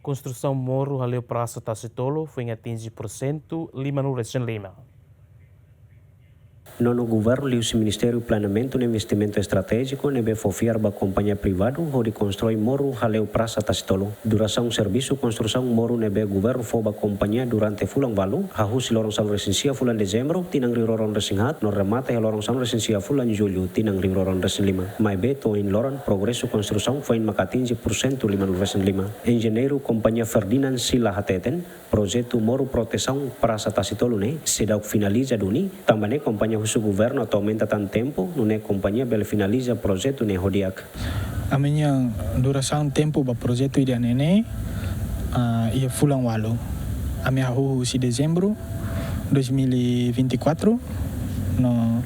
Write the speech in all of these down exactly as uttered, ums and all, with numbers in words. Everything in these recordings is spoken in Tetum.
Konstrusaun moru hale'u Prasa Tasi Tolu foin atinje pursentu lima-nulu resin lima. Nonu Governu liuhusi Ministériu Planeamentu no Investimentu Estratéjiku ne'ebé fó fiar ba kompañia privadu hodi konstrui moru hale'u Prasa Tasi Tolu. Durasaun servisu konstrusaun moru ne'ebé Governu fó ba kompañia durante fulan ualu, hahú husi loron sanulu resin sia fulan Dezembru tinan rihun rua ruanulu resin haat, no remata iha loron sanulu resin sia fulan Jullu tinan rihun rua ruanulu resin lima. Maibé to'o ohin loron progresu konstrusaun foin maka atinje pursentu lima-nulu resin lima. Enjeñeiru kompañia Ferdinand Sila hateten, projetu moru protesaun Prasa Tasi Tolu ne'e seidauk finaliza duni, tanba ne'e kompañia husu Governu atu aumenta tan tempu, nune'e kompañia bele finaliza projetu ne'e ho di'ak. Ami-nia durasaun tempu ba projetu ida-ne'e ne'e, ah, iha fulan ualu. Ami hahú husi Dezembru dois mil e vinte e quatro, no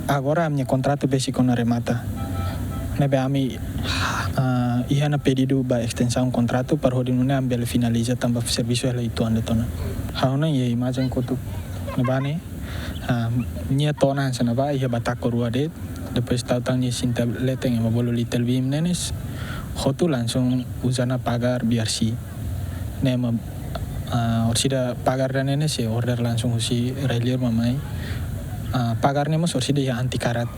agora ami-nia kontratu besik ona remata. Ne'ebé ami, ah, iha ona pedidu ba estensaun kontratu para hodi nune'e ami bele finaliza tanba servisu hela uitoan de'it ona. Ha'u hanoin iha imajen kotuk ne'ebá ne'e, ah, nia to'o ona hanesan ne'ebá, iha batako rua de'it, depois tau tan nia sinta leten ema bolu lintel beam ne'e ne'e, hotu langsung uza ona pagar B R C. Ne'e mak, ah, orsida pagar ida-ne'e ne'e sei order langsung husi rai-liur mak mai. Ah, pagar ne'e mós orsida iha anti karat.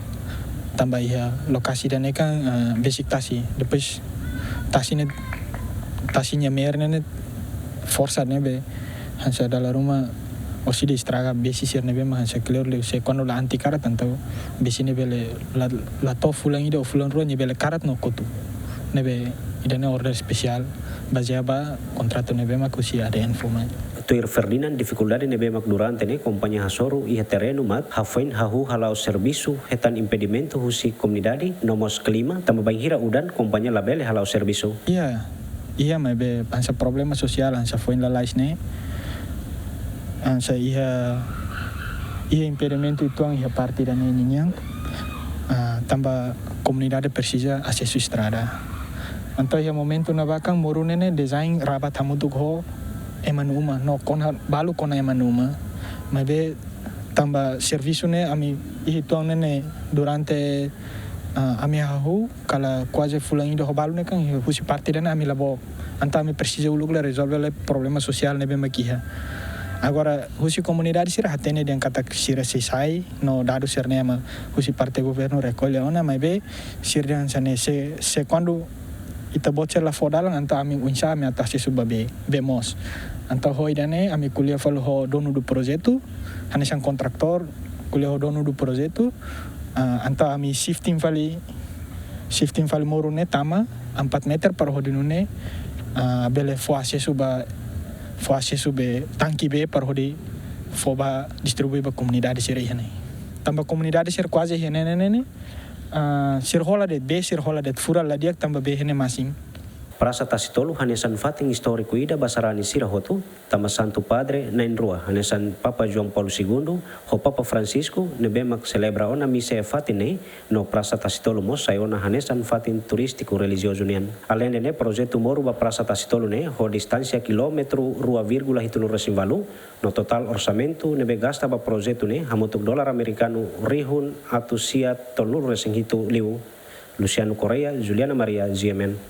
Tanba iha lokasi ida-ne'e kan, ah, besik tasi. Depois tasi ne'e, tasi nia meer ne'e ne'e forsa ne'ebé hanesan dala ruma orsida estraga besi sira ne'ebé mak hanesan kleur liu se kuandu la anti karat entaun besi ne'e bele la, la to'o fulan ida ou fulan rua nia bele karat no kotu. Ne'ebé ida-ne'e order espesiál bazeia ba kontratu ne'ebé mak husi A D N fó mai. Tuir Ferdinand, difikuldade ne'ebé mak durante ne'e kompañia hasoru iha terrenu mak hafoin hahú hala'o servisu hetan impedimentu husi komunidade no mós klima, tanba bainhira udan kompañia labele hala'o servisu. Iha, iha maibé hanesan problema sosiál hanesan foin lalais ne'e. Hanesan iha, iha impedimentu uitoan iha parte ida-ne'e ninian. Ah, tanba komunidade presiza asesu estrada. Entaun iha momentu ne'ebá kan moru ne'e ne'e design rabat hamutuk ho ema nia uma, no kona balu kona ema nia uma. Maibé tanba servisu ne'e ami iha uitoan ne'e ne'e durante, ah, ami hahú kala kuaze fulan ida ho balu ne'e kan husi parte ida-ne'e ami la book. Entaun ami presiza uluk lai rezolve lai problema sosiál ne'ebé mak iha. Agora husi komunidade sira hatene dehan katak sira sei sai no dadus sira-ne'e mak husi parte governu rekolla ona, maibé sira dehan hanesan ne'e se, se kuandu ita-boot sira la fó dalan entaun ami oinsá ami atu asesu ba bee, bee moos. Entaun ho ida-ne'e ami ko'alia fali ho dono do projetu, hanesan kontraktór, ko'alia ho dono do projetu, ah, entaun ami shifting fali, shifting fali moru ne'e tama empat meter para hodi nune'e, ah, bele fó asesu ba, fó asesu bee, tanke bee para hodi fó ba distribui ba komunidade sira iha ne'e. Tanba komunidade sira kuaze iha ne'e ne'e ne'e, ah, sira hola de'it, bee sira hola de'it, fura la di'ak tanba bee iha ne'e masin. Prasa Tasi Tolu hanesan fatin istóriku ida ba sarani sira hotu, tanba Santu Padre na'in-rua hanesan Papa João Paulo Segundo ho Papa Francisco ne'ebé mak selebra ona misa iha fatin ne'e, no Prasa Tasi Tolu mós sai ona hanesan fatin turístiku relijiozu nian. Aleinde ne'e, projetu moru ba Prasa Tasi Tolu ne'e ho distánsia kilómetru rua vírgula hitunulu resin ualu, no totál orsamentu ne'ebé gasta ba projetu ne'e hamutuk dolar amerikanu rihun atus sia tolunulu resin hitu liu. Luciano Correia, Juliana Maria, G M N.